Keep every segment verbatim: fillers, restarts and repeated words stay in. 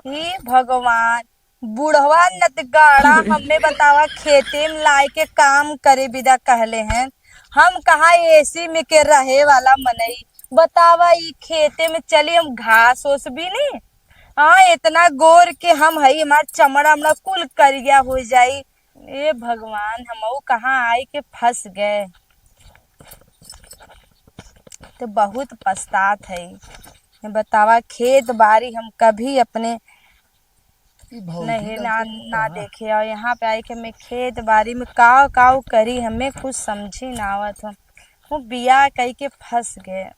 हे भगवान, बुढ़वा नतगाड़ा हमें बतावा, खेते में लाए के काम करे बिदा कहले हैं। हम कहाँ एसी में के रहे वाला मनई, बतावा, ई खेते में चली हम घास ओस बीनी? हाँ, इतना गोर के हम हई, हमार चमड़ा हमड़ा कुल करिया हो जाई। ए भगवान, हमहू कहाँ आई के फंस गए। तो बहुत पछतात है। बतावा, खेत बारी हम कभी अपने ई भौजी नहीं, ना, लगे ना कहाँ? देखे। और यहाँ पे आई के हमें खेत बारी में काव काव करी, हमें कुछ समझी ना आवत हो। वो बियाह कई के फंस गए।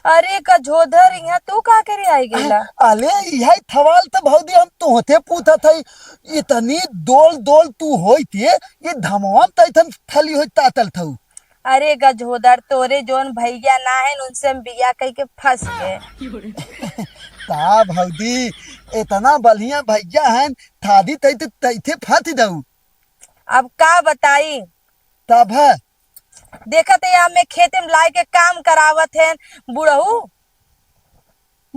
अरे गजोधर, यहाँ तू का करे आई गेला? अले, यही सवाल तो भौजी हम तोहते पूछत हई। इतनी दोल दोल तू होई थे, ये धमवा में तैथन थली होई तातल थऊ। अरे गजोधर, तोरे जोन भैया ना है, उनसे हम बियाह कई के फंस गए। का भौजी, इतना बढ़िया भैया हैं, थादी तैते तैथे फंस जाऊ। अब का बताई? तब है। देखत है, हमें खेते में लाए के काम करावत हैं बुढ़ऊ।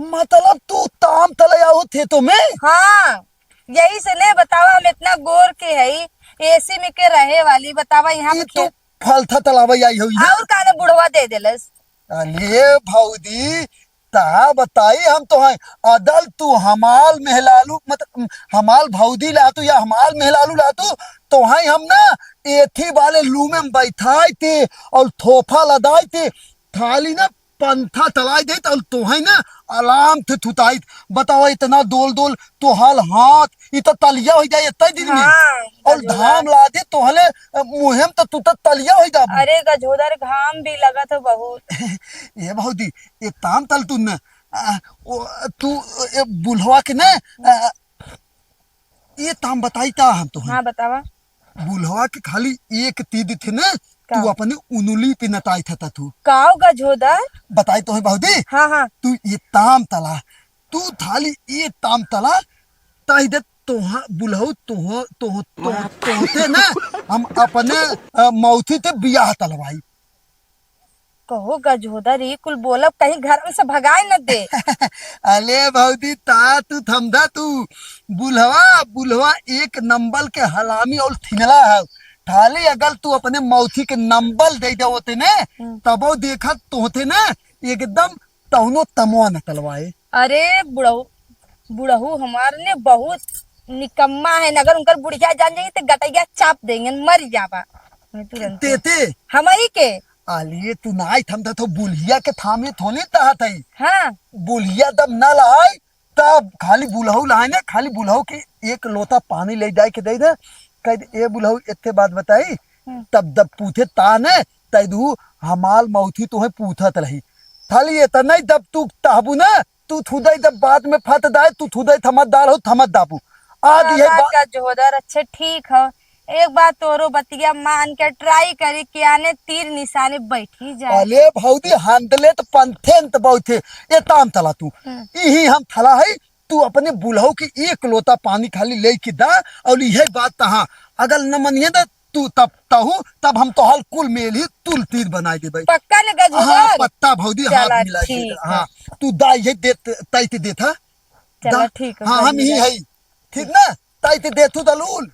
मतलब तू ताम तले आओ थे तो मैं? हाँ, यही से ने बतावा, हम इतना गोर के हई, एसी में के रहे वाली, बतावा यहाँ ये पे तो खेत फलथा तलावा आई हुई है। और काने बुढ़वा दे देलस। अरे भौजी, ता बताई हम तो हैं, अदल तू हमाल मेहलालू, मतलब, हमाल भौजी लातू या हमाल मेहलालू लातू, तो हैं हम ना एथी वाले लूमे में बैठाई थे और थोफा लदाई थे, थाली ना पंथा तलाई देत और तो हैं ना आराम थे थुताई। बताओ, इतना दोल दोल तो हाल हाथ, इ तो तलिया हो जाए इतना दिन में। हाँ, और गजोधर। घाम ला दे तो हले, अ, मुँहे में तो तू तो तलिया हो जाबू। अरे गजोधर, घाम भी लगत हो बहुत। ये भौजी, ये ताम तल तू न, अ, ओ, तू, ए, बुढ़वा के न, अ, ये ताम बताई ता हम तो हैं। हाँ, बतावा। बुढ़वा के खाली एक तीद थे न, का? तू अपने उनुली पे नताई था तू। काओ गजोधर? बताई तो है भौजी। हाँ, हाँ। तू ये ताम तला, तू थाली ये ताम तला, ताई दे तोहा बुलहु तोहो, तोहो, तोहो, तोहते ना हम अपने, अ, मौथी ते बियाह तलवाई। कहो गजोदर, ई कुल बोलब कहीं घर में से भगाए न दे। अले भौजी, ता तू थमधा तू। बुलहवा, बुलहवा एक नंबल के हलामी और थिनला है। थाली अगर तू अपने मौथी के नंबल दे दे होते ने, हम्म। तबो देखत तोहते ने एकदम तौनो तमवा न तलवाए। अरे बुढ़ऊ, बुढ़ऊ हमार ने बहुत निकम्मा है, अगर उनकर बुढ़िया जान जाई तो गटैया चाप देंगे, मर जाबा तुरंत। तेते? हमही के। आलिए तू नाई थमता तो बुढ़िया के थामे थोने तहत है। हाँ। बुढ़िया दब ना लाई, तब खाली बुलहू लाए ना, खाली बुलहू के एक लोटा पानी ले जाए के दे दे, कह दे, "ए बुलहू, एते बात बताई।" हम्म। तब जब पूछे ता ने, तै दू हमाल मौथी तोहे पूछत रही। खाली एतना ही जब तू ताबू ना, तू थुदई जब बात में फट दाए, तू थुदई थमत दाल हो, थमत दाबू। आज ये बाबा बा- का जोहदर, अच्छा ठीक है, एक बार तोरो बतिया मान के try करी, क्या ने तीर निशाने बैठी जाए। अले भौजी, handle त पंथे अंत बहुत थे, ये ताम तला तू। हम्म। इही हम थला है, तू अपने बुलहू के एक लोटा पानी खाली लेके दा, और यह बात तहा, अगर न मनिए ना तू तब तहू, तब हम तोहल कुल मेल ही तुल तीर बनाए देबे। पक्का ने गजोदर? हाँ, पत्ता भौजी, हाथ चला, मिला के ठीक दे। है। हाँ, तू दा ये दे, तैते देता। चला, दा-, ठीक है, हाँ, हम ही गजोदर। है, ठीक ना? तैते देथू दलूल।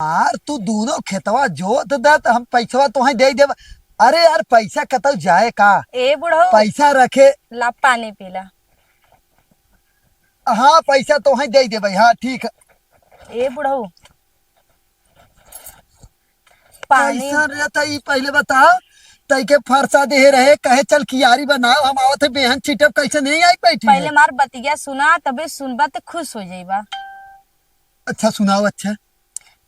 यार, तू दोनों खेतवा जोत दे, त हम पैसवा तोहे दे देब। अरे यार, पैसा कतौ जाए का? ए बुढ़ऊ। पैसा रखे। ला, पानी पी ला। हाँ, पैसा तोहे दे देबै। हाँ, ठीक है। ए बुढ़ऊ, पानी। कैसन रे, त ई पहिले बताओ, तई के फरसा देहे रहे, कहे, "चल कियारी बनाओ, हम आवत है, बेहन छिटब, कैसे नहीं आई बैठी पहिले है?" हमार बतिया सुना, तबे सुनबा त खुश हो जाइबा। अच्छा, सुनाओ, अच्छा।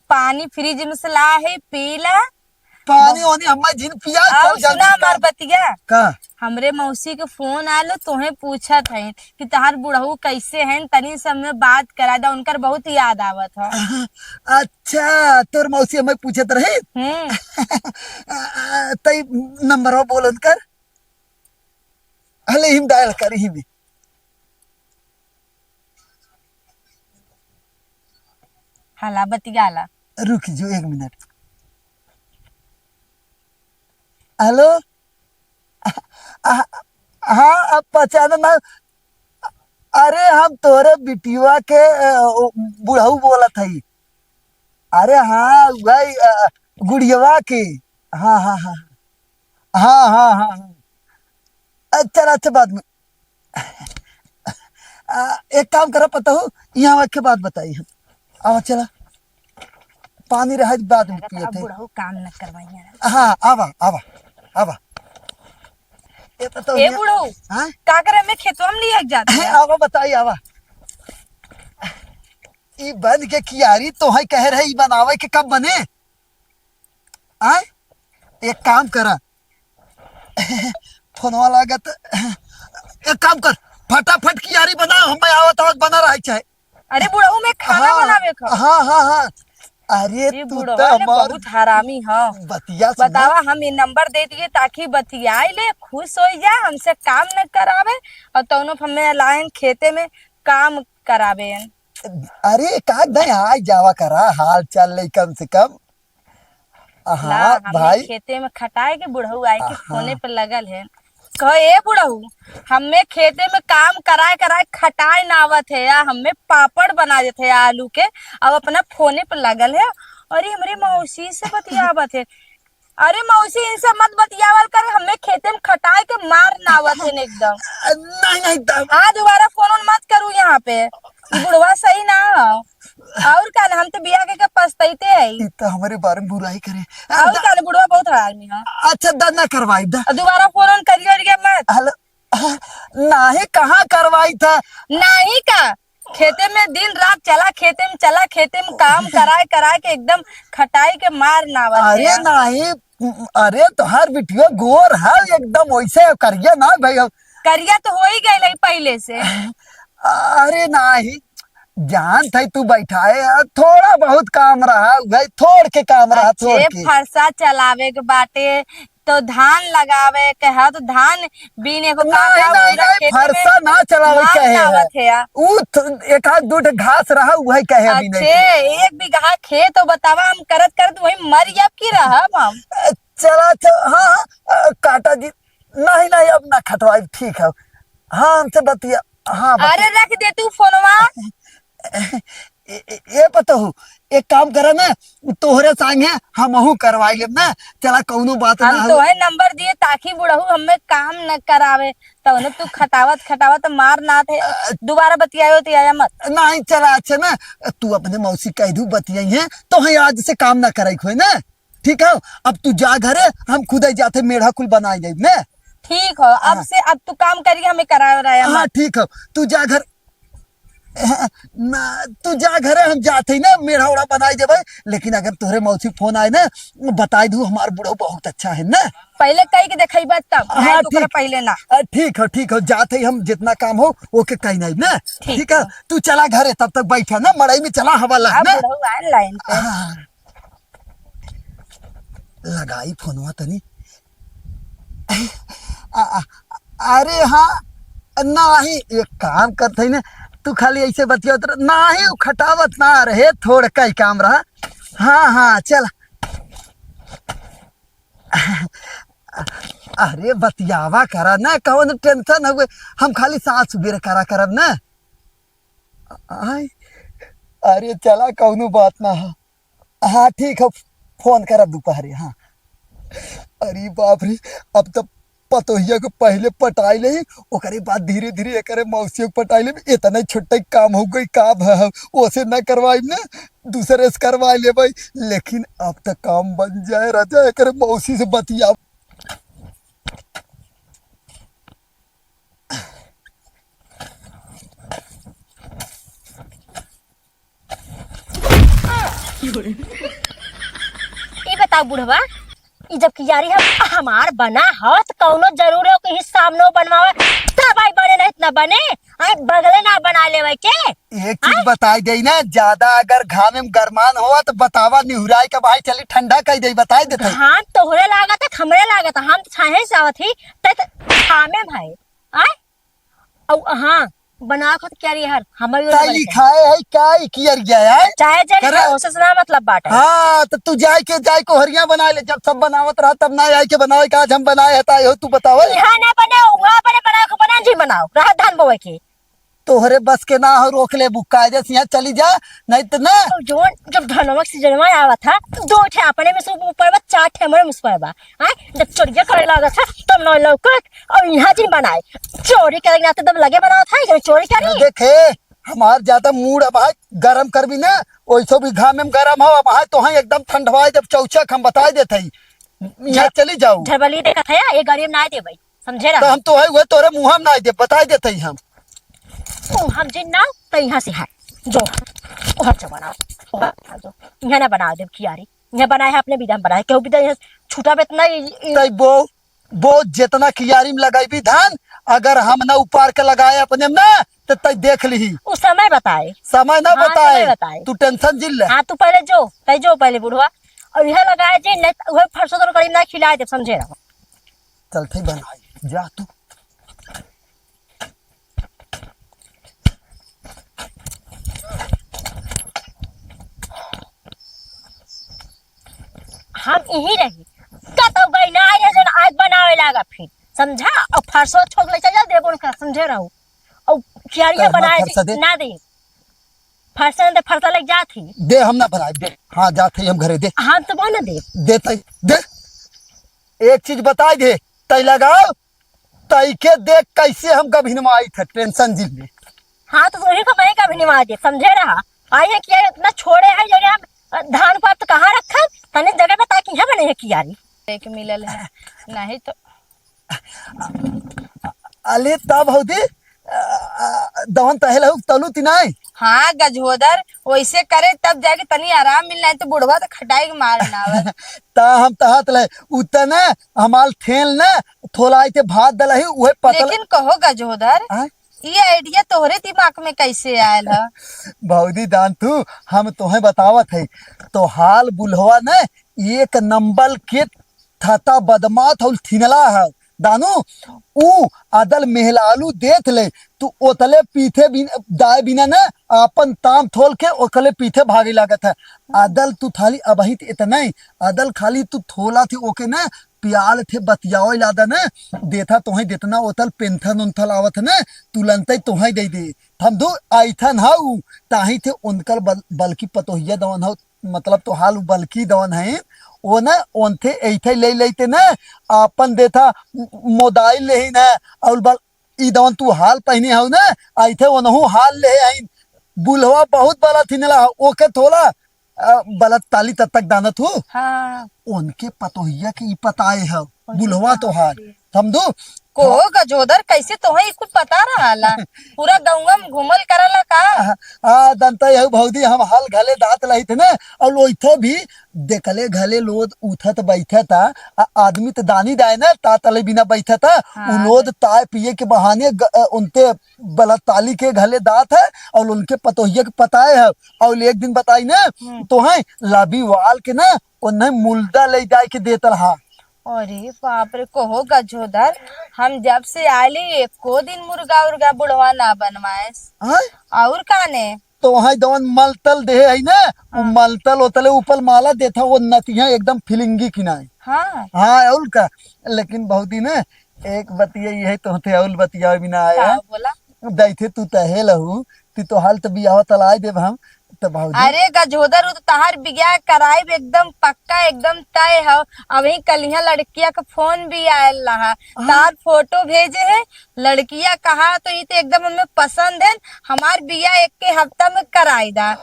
पानी fridge में से ला है, पी ला। पानी बस। ओनी हम्मा जिन पिया, अब चल जल्दी सुना हमार कर। बतिया। का? हमरे मौसी के फोन आलो, तोहे पूछत है कि तहार बुढ़ऊ कैसे हैं, तनी से हमें बात करा दा, उनकर बहुत याद आवत है। अच्छा, तोर मौसी हमें पूछत रहे? हम्म। आ, आ, तई नंबरवा बोल उनकर। हले हिम dial कर, हिम। हला बतियाला। रुक जो एक मिनट। हेलो? आ, आ, हाँ, अब पहचाना ना। अरे, हम तोहरे बिटिया के, अ, ओ, बुढ़ऊ बोलत हई। अरे हाँ, वही, अ, गुड़ियवा के। हाँ, हाँ, हाँ। हाँ, हाँ, हाँ, हाँ। अ, चला, अच्छा, बाद में। अ, एक काम करा, पतोहू, यहाँ आवा के बाद बताई हम। आवा, चला। पानी रहे, बाद में पियत है। बुढ़ऊ काम न करवाइए। हाँ, आवा, आवा, आवा। ए, पतोहू, ए बुढ़ऊ, हाँ? का करे में खेतवा में लिया जात है? आवा, बताई, आवा। ई बन के कियारी तोहई कहे रहे, ई बनावे के कब बने? आय, एक काम करा, फोनवा लागत, एक काम कर, फटाफट कियारी बनाओ, हम आवत आवत बना रही चाहे। अरे बुढ़ऊ, में खाना हाँ, बनावे का। हाँ, हाँ, हाँ। अरे ये तू बुढ़वा तो ने हमार बहुत हरामी ह। बतिया सुना। बतावा, हम ये नंबर दे दिए ताकि बतियाई ले, खुश हो जा, हमसे काम न करावे और तौनो हमें लाइन खेते में काम करावे। अरे एक आध दिन आ जावा करा, हाल चाल ले कम से कम। हाँ, ला, हमने भाई। खेते में खटाए के बुढ़ऊ आए के हाँ। फोने पे लगल है। कहो, "ए बुढ़ऊ, हमें खेते में काम कराए कराए खटाए ना आवत है या हमें पापड़ बना देत है आलू के, अब अपना फोने पे लगल है।" अरे, हमरे मौसी से बतियावत है। अरे मौसी, इनसे मत बतियावल कर, हमें खेते में खटाए के मार ना आवत है एकदम। नहीं, नहीं, तब हाँ, दोबारा फोन उन मत करू यहाँ पे। ई बुढ़वा सही ना हो। और का ना, हम तो बियाह के, के पछताइते है। ई तो हमारे बारे में बुराई करे। और का ना, बुढ़वा बहुत हरामी है। अच्छा, द ना करवाई, द। और दोबारा फोन उन करियो रे मत। हेलो, नाही, कहाँ करवाई था? नाही का? खेते में दिन रात चला, खेते में चला, खेते में काम कराए कराए के एकदम खटाई के मार नावत अरे है। नाही, अरे तोहार बिटियो गोर है एकदम, वैसे करिया ना भाई। करिया तो हो ही गए पहले से। अरे नाही, जान थे तू बैठाए, थोड़ा बहुत काम रहा भाई, थोड़ के काम रहा, अच्छे थोड़ के। फरसा चलावे के बाटे, तो धान लगावे के है, तो धान बीने को नहीं, काका नहीं, पूरा नहीं, खेत में फरसा ना चलावे मार कहे है। आवत है यार। उ थ-, एक आध दू ठे घास रहा, उहे कहे बीने अच्छे, के। एक बीघा खेत तो बतावा, हम करत करत वही मर जाब की रहब हम। अ, चला, चल, हाँ, हाँ, अ, काटा जी, नहीं, नहीं, अब ना खटवाई, ठीक है। हाँ, हमसे बतिया, हाँ, बतिया। अरे रख दे तू फोनवा। ए, ए, ए पतोहू, एक काम करा ना, तोहरे संगे हमहू करवाई लेब ना। चला, कौनो बात ना हम हो। तोहे नंबर दिए ताकि बुढ़ऊ हमें काम न करावे, तौने तू खटावत खटावत मार ना थे। अ, दोबारा बतियायो तो आया मत। नहीं, चला, अच्छा ना, तू अपने मौसी कह दू, बतियाई है, तोहे आज से काम ना कराई खोए ना। ठीक है, अब तू जा घरे, हम खुदे जाते मेढ़ा कुल बनाई जाइब ना। ठीक हो, अब हाँ। से अब तू काम करिए, हमें करावे रहे हाँ, मत। ठीक हो, तू जा घर, ना, तू जा घरे, हम जात हई ना, मेढ़ा ओढ़ा बनाई देबे। लेकिन अगर तोहरे मौसी फोन आए ना, बताई दू, हमार बुढ़ऊ बहुत अच्छा है ना। पहले कही के देखइबा तब, हाँ, नहीं तो ओकरा ठीक। पहले ना। अ, ठीक हो, ठीक हो, जात हई हम, जितना काम हो ओके कही नहीं ना। ठीक ठीक है, हो। तू चला घरे, तब तक बैठा ना, मड़ई में चला, हवा ला अब ना। बुढ़ऊ आए लाइन पे। हाँ। लगाई फोनवा तनी। आ, आ, अरे हाँ, नाही, एक काम करत हई ना, तू खाली ऐसे बतियावत रह। नाही, उ खटावत ना रहे, थोड़ का ही काम रहा। हाँ, हाँ, चल। अरे बतियावा करा ना, कौन टेंशन हवे, हम खाली साँझ सुबेरे करा करब ना। आय, अरे चला, कौनो बात ना हो। हाँ, ठीक है, फोन करब दोपहरे, हाँ। अरे बाप रे, अब तो पतोहिया को पहले पटाई ले, ओकरे बाद धीरे धीरे एकरे मौसियो को पटाई ले। इतना छोटा काम हो गई, का भ-, ओसे ना करवाई ना, दूसरे से करवाई ले भाई। लेकिन अब तो काम बन जाए राजा, एकरे मौसी से बतिया। ई बताओ बुढ़वा, ई जब कियारी हम हमार बना हो, त कौनो जरूर हो कि ही सामने बनवावे, तब आई बने, नहीं त ना बने, आई बगले ना बना लेवे के। एक चीज आय? बताई देई ना, ज्यादा अगर घामे में गरमान होवा त बतावा, निहुराई के भाई चली ठंडा कई देई, बताई देते। घाम तोहरे लागत है, हमरे लागत है, हम तो छाहे से आवत ही, ते त घामे में है। आय? औ हाँ, बनावे खातिर कियारी हर, हमर योजना ताली बने के। खाए है का ई कियारी गया है? चाहे जरे करे? खाओ, ओसे ना मतलब बाटे। हाँ, तो तू जाए के, जाए को हरिया बनाए ले, जब सब बनावत रहा तब ना आए के बनावे का, आज हम बनाए है, ताई हो तू बतावे। यहाँ ना बने, वहाँ बने, बनावे के बना जी बनाओ, रहा धान बोवे के। तोहरे बस के ना हो, रोक लेबू, कायदे से यहाँ चली जा, नहीं तो ना। और जौन जब धनवा के सीजनवा आवत है, दो ठे अपने में से ऊपर बा, चार ठे हमरे में से ऊपर बा। आय, जब चोरिया करे लागत है, तब ना लौकत, और यहाँ जिन बनाए। चोरी करे ना तो तब लगे बनावत है, जब चोरी करे। देखे, हमार ज्यादा मूड अब है, गरम करबी ना, ओइसो भी घाम में गरम हो, अब है तो है एकदम ठंडवाए देब चौचक, हम बताए देत हई। यहाँ झ-, चली जाऊ। झरबली देखत है, ये गाड़ी में ना देबै, समझे तो रहा। हम तो है, वह तोरे मुँह में ना देब, बताए देत हई हम। ओ, हम जिन ना, तो यहाँ से है, जो, ओ, हम जो बनाओ, ओ, जो, यहाँ ना बनाओ देब कियारी, यहाँ बनाए है अपने बिदा में बनाए, केहू बिदा यहाँ छूटा बेत ना, ई, ई तै बो, बो, जितना कियारी में लगाई भी धान, अगर हम ना उपार के लगाए अपने में ना, तो तै देख लिही। उ समय बताए। समय ना हाँ, बताए। समय बताए। तू tension जिन ले। हाँ, तू पहले जो, तै जो पहले बुढ़वा, और यह लगाए जे, नहीं तो वह फरसो तो करीब ना खिलाए देब, समझे रहो। चल ठीक बनाई, जा तू। हम यहीं रही। कतौ गई ना, ये जन आज बनावे लागा फिर, समझा? और फरसो छोक ले चल जा, देबो उनका, समझे रहो। और कियारिया कहाँ बनाए फरसा दे? ना दे। फरसा दे, फरसा लग जात ही। दे, हम ना बनाए, दे। हाँ, जात ही हम घरे, दे। हम तो बना दे। दे तई, दे। एक चीज बताई दे, तई लगाओ, तई के देख कैसे हम गभिनमा आई थे, tension जिन ले। हाँ, तो वही का मैं गभिनमा दे, समझे रहा। आई है कियारी इतना छोड़े है, जरे हम धान पात तो कहाँ रखब? तने जगह बता कि यहाँ बने है कियारी। एक मिलल है, नहीं तो। अले तब भौजी, अ, अ, दवन तहेल हो तलू ती नहीं? हाँ गजोदर, वैसे करे तब जाके तनी आराम मिलना है, तो बुढ़वा तो खटाई के मार ना आवे। ता हम तहात ले, उतने हमाल थेल ने थोलाई ते भात दलही, उहे पतल। लेकिन कहो गजोदर, हाँ? ये idea तोहरे दिमाग में कैसे आयल ह? भौजी दान तू, हम तोहे बतावत है, तो हाल बुल्हवा ने एक नंबर के थता बदमात हौल थिनला है। दानू, ऊ अदल मेहलालू देत ले, तू ओतले पीछे बिन-, दाए बिना न आपन ताम थोल के ओकले पीछे भागे लागत है। अदल तू थाली अबहित इतना ही, अदल खाली तू थोला थे ओके न, प्याल थे बतियावे लादा न, देथा तोहे जितना ओतल पेंथन उंथल आवत है न, तुलंते तोहे दे दे। हम दो आइथन हाउ, ताही थे उनकर बल-, बल्कि पतोहिया दवन हौ, मतलब तो हाल बल्कि दवन है, ओ न, ओनथे ऐथे ले लेते न, आपन देथा मोदाइल लेही न, और बल-, ई दवन तू हाल पहिने हौ न, ऐथे ओनहु हाल ले आइन। बुल्हवा बहुत बला थिनला, ओके थोला, अ, बला ताली तत्तक दानत हो। हाँ। ओनके पतोहिया के ई पताए हौ, अरे बुल्हवा बाप तोहार। रे। समझू? को गजोदर, कैसे तोहे ई कुल पता रहाला? पूरा गौवा में घूमल करला का? आ, आ, दंता यहू भौजी, हम हाल घले दात लहित न, और लोइथो भी देखले घले लोद उठत बैठत आ, आ, आदमी त दानी दाए न, ता तले बिना बैठत आ, हाँ। उ लोद ताए पिए के बहाने ग-, अ, उनते बला ताली के घले दात है, और उनके पतोहिया के पताए है, और एक दिन बताई न, हम्म। तोहे लाबी वाल के न, ओन्हे मुल्दा ले जाए के देत रहा। अरे बाप रे, कहो गजोदर, हम जब से आइली एको दिन मुर्गा उर्गा बुढ़वा ना बनवाएस। हाँ? और काने? तो वहाँ जवन मलतल देहे है ना, वो हाँ। मलतल ओतले ऊपर माला देथा, वो नतिया एकदम फिलिंगी किनाए। हाँ। हाँ, और का? लेकिन भौजी ना, एक बतिया ये है, तोहते और बतिया बिना आया। का बोला? दैथे तू तहे लहू, ती तो हाल त बियाह तलाय देब हम, त भौजी। अरे गजोदर, उ त तहार बियाह कराइब एकदम पक्का, एकदम तय हौ। अबही कलिया लड़किया के फोन भी आयल रहा, हाँ। तहार फोटो भेजे है, लड़किया कहा तो ई त एकदम हमें पसंद है, हमार बियाह एक के हफ्ता में कराई दा।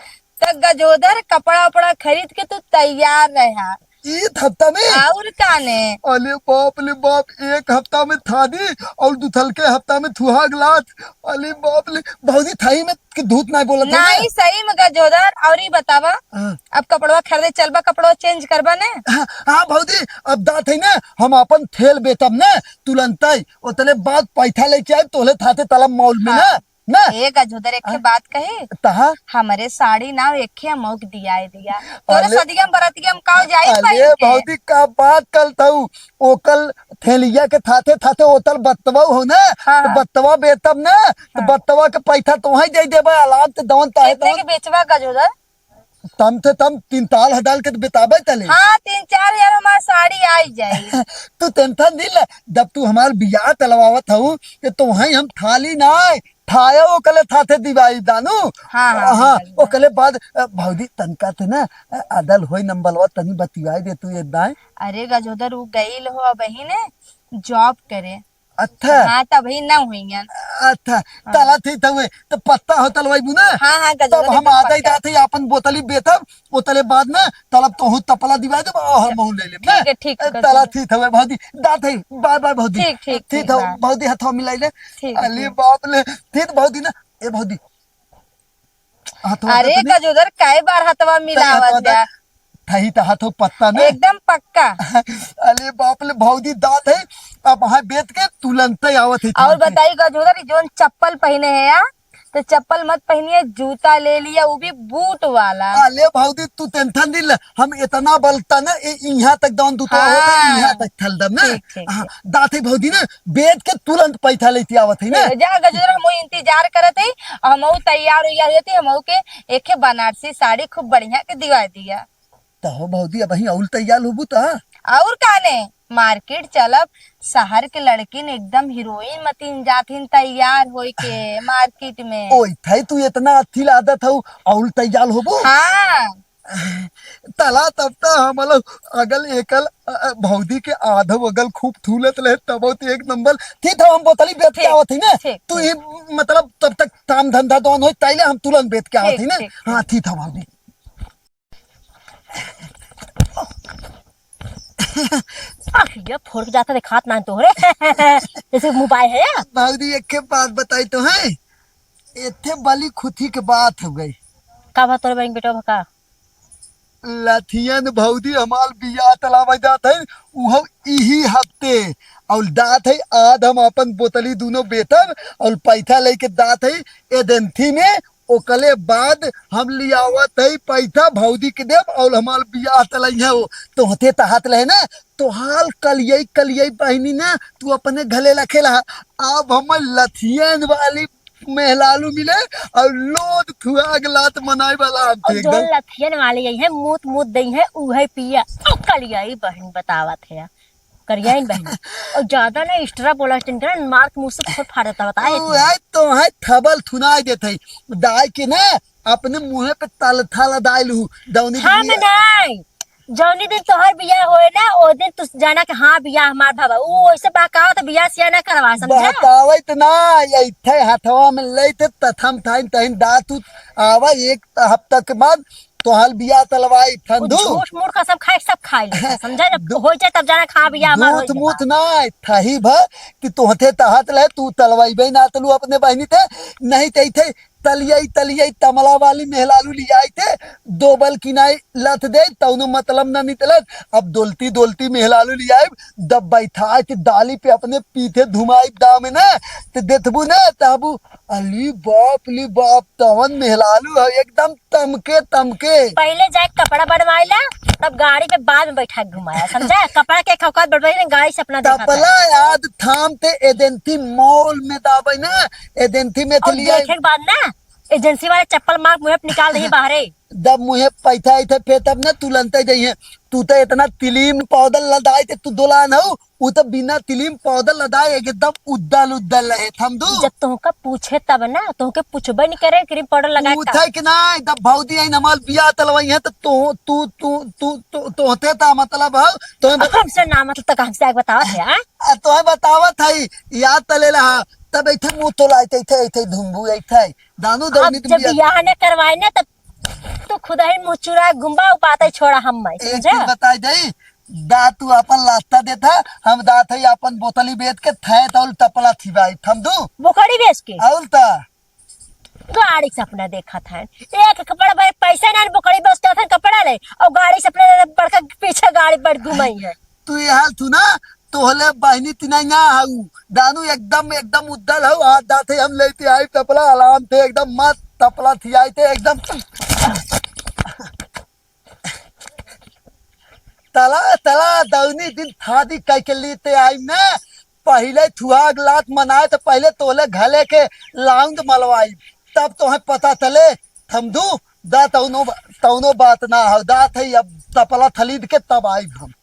त गजोदर, कपड़ा उपड़ा खरीद के तू तैयार रहा। ईद हफ्ता में? और काने? अले बाप ले बाप, एक हफ्ता में थादी और दुथल के हफ्ता में थुहाग लात। अले बाप ले, भौजी थाई में के धूत नहीं बोलत है ना? नहीं, सही में गजोदर। और ई बतावा, हाँ। अब कपड़वा खरीदे चलबा, कपड़वा change करबा ने? हाँ, हाँ भौजी, अब दात है ना, हम अपन थेल बेतब ना, तुलंतई, ओतले बाद पैसा लेके आए, तोले थाते तलब मॉल में हाँ। ना। ना। ए गजोदर, एक ठे हाँ? बात कही? तहा? हमरे साड़ी ना एक ठे अमौक दियाए दिया। तोरे अले, सदिया में बरतिया में काव जाई अले पहिर के? भौजी, का बात कल थऊ? ओकल थैलिया के थाथे थाथे ओतल बत्तवा हो ना, हाँ, तो हाँ। बत्तवा बेतब ना, तो हाँ। बत्तवा के पैसा तोहई दे देबे, अलाम ते दवन ताहे इतने दवन। के बेचबा गजोदर? तम थे तम तीन ताल हजाल के तो बेताबे तले। हाँ, तीन चार हजार हमार साड़ी आई जाई। तू tension नहीं ले, जब तू हमार बियाह तलवावत हऊ, तो तोहई हम थाली ना आए, ठाया ओकले थाथे दिवाई दानू। हाँ, हाँ, हाँ, हाँ, हाँ। ओकले बाद, अ, भौजी तनका थे ना, अ, अदल होई नंबलवा तनी बतियाई दे तू ये दाएं। अरे गजोदर, उ गइल हो अबही ने job करे। अच्छा। हाँ, तबही ना हुइयन। अच्छा, हाँ। तला थी थवे, तो पत्ता हो तलवाई बुना। हाँ, हाँ, गजोदर तब हम एकदम आधा ही पत्ता। दाते ही आपन बोतली बेतब, ओतले बाद ना, तलब तोहू तपला दिवा देब, और हम ठीक है, ले लेब, ठीक ना? है, ठीक ए, है, तला गजोदर। थी थवे, भौजी, दाते ही, bye bye भौजी। ठीक, ठीक, थी ठीक, थवे, bye। भौजी, हथवा मिलाई ले। ठीक, अली ठीक। बाप ले, थी तो भौजी ना, ए भौजी, हथवा अरे दे तनी। गजोदर, कई बार हथवा मिलावत हथवा दे। बा? थही त हाथो पत्ता ने। एकदम पक्का। अरे बाप ले भौजी, दात है, अब वहाँ बेच के तुरंत आवत है और थान पे। बताई गजोदर, ई जोन चप्पल पहिने है या, तो चप्पल मत पहिनिए, जूता ले लिया, वो भी boot वाला। अले भौजी, तू tension दिल, हम इतना बलता ना, ए, इहाँ तक दान दूतो होते, हाँ। इहाँ तक थल दम ना। ठीक, ठीक, हाँ, ठीक। दात है भौजी ना, बेच के तुरंत पैसा लेती आवत है ना। ठीक है, जा गजोदर, हम इंतजार करत है, हमहू तैयार उयार होती, हमहू के एके बनारसी साड़ी खूब बढ़िया के दिवा दिया। तो हो भौजी, अबही अउल तैयार होबू तो? और का ने, market चलब, शहर के लड़किन एकदम हीरोइन मतीन जाथिन तैयार होई के market में। ओई थे तू इतना अच्छी लागत हऊ, अउल तैयार होबू? हाँ। तला तब तो हम लोग अगल एकल, अ, अ, भौजी के आधो अगल खूब थूलत रहे, तब तो एक नंबर। ठीक है, हम बोतली बेच के ठीक, आवत ही ना। ठीक, तू ठीक। ये मतलब तब तक काम धंधा दोन होई, तैले हम तुरंत बेच के आवत ठीक, ही ना। ठीक, हाँ, ठीक। ठीक है भौजी। आह, ये फोड़ के जाता देखात ना तोहरे। जैसे mobile है। भौजी, एक के बात बताई तो है, एथे बली खुथी के बात हो गई। का बात तोरे बहन बेटा का? लथियन भौजी हमार बियाह तलावे जात है, उहो इही हफ्ते। और दात है, आज हम अपन बोतली दोनों बेतब और पैसा लेके दात है एजेंसी में, ओकले बाद हम लियावत है पैसा भौजी के देब और हमार बियाह तलई है वो। तोहते तहात लहे ना, तोहाल कलियई, कलियई बहिनी ना, तू अपने घले रखे ला। अब हम लथियन वाली मेहलालू मिले और लोद थुआग लात मनाई वाला हम और एकदम। जौन लथियन वाली यही है, मूत मूत दई है, उहे पिया। ओ कलियाई बहन बतावत है, करियाइन बहन। और ज्यादा ना extra बोला, इनका ना मार के मुंह से फोड़ फाड़ देता, बताए ओ इतना। है तो है, थबल थुनाई देत है। दाई के ना अपने मुंहे पे तल थल दाई लू, दौनी के हम लिए। नहीं, जौनी दिन तोहर बियाह होए ना, ओ दिन तू जाना कि हाँ, बियाह हमार भवा। ऊ ओइसे बहकावत बियाह सियाह ना करवा, समझा? बहकावत ना, ये थे हथवा में लेते तथम थाइन तहिन दातू आवा, एक हफ्ता के बाद तोहार बियाह तलवाई ऊ फंदू। झूठ मूठ कसम खाए, सब खाए ले, समझा? जब दू-, होई जाए तब जाना कि हाँ, बियाह हमार होई झूठ मूठ गवा। ना, थही भ कि तोहते तहत ले, तू तलवाई बे ना तलू अपने बहिनी थे, नहीं ते थे तलियाई, तलियाई तमला वाली मेहलालू लियाई थे, दो बल किनाई लथ दे, तौनो मतलब ना निकलत। अब दोलती, दोलती मेहलालू लियाई, दब बैठाई थे दाली पे अपने पीठे धुमाई दाम ना, ते देखबू ना, तबू, अली बाप, ली बाप, तवन मेहलालू है, एकदम तमके, तमके। पहले जाए कपड़ा बनवाइला, तब गाड़ी पे बाद में बैठा के घुमाया, समझा? कपड़ा के खौकात बढ़वाई ने, गाड़ी से अपना देखा तपला था। याद थाम ते एजेंसी मॉल में दाबे ना, एजेंसी में और चली आई। देखे के बाद ना, एजेंसी वाले चप्पल मार मुंह पे निकाल दही बाहरे। जब मुंह पे पैसा आई थे, फिर तब ना तुलंते जइहे। तू तो इतना तिलीम पाउडर लदाई थे, तू दुलान हो, उ तो बिना तिलीम पाउडर लदाए एकदम उद्दल उद्दल रहे, थमदू। जब तोहका पूछे तब ना, तोहके पूछबे नहीं करे, क्रीम पाउडर लगा का। पूछे कि ना, जब भौजी आई हमार बियाह तलवाई है, तो तू, तू, तू, तू, तू, तोहते ता मतलब है, तोहे बत- हमसे ना मतलब, तक हमसे आगे बतावत है, हाँ? आ, तोहे बतावत है, याद तले रहा, तब ऐथे मुंह तोलाए थे, ऐथे, ऐथे धुम्बू, ऐथे, दानू अब दौनी जब बियाह बियाह ने करवाए ना, तब तू खुद ही मुँह चुरा घुमबा, उ बात ही छोड़ा हम मैं, एक समझा? चीज बताई जाई, दा तू अपन रास्ता देता, हम दात है अपन बोतली बेच के थैत और तपला थिबाई, थमदू? बोकड़ी बेच के? और ता? गाड़ी सपना देखा था। एक कपड़ा भाई पैसा ना बोकड़ी बेच के था कपड़ा ले, और गाड़ी सपना बड़का पीछे गाड़ी बढ़ घुमाई है। तू ये हाल तू ना, तोहले बहिनी तिनाई ना हऊ, दानू एकदम, एकदम उद्दल हऊ, आज दाते हम लेते आई तपला, आराम थे एकदम मत तपला थियाई थे एकदम। तला, तला, दौनी दिन थादी कह के लेते आई ना, पहिले थुआग लात मनाए तो पहिले तोहले घले के लाउंद मलवाई, तब तोहे पता तले, थमदू, दा तौनो, तौनो बात ना हो, दात है अब तपला थलीद के तब आई हम।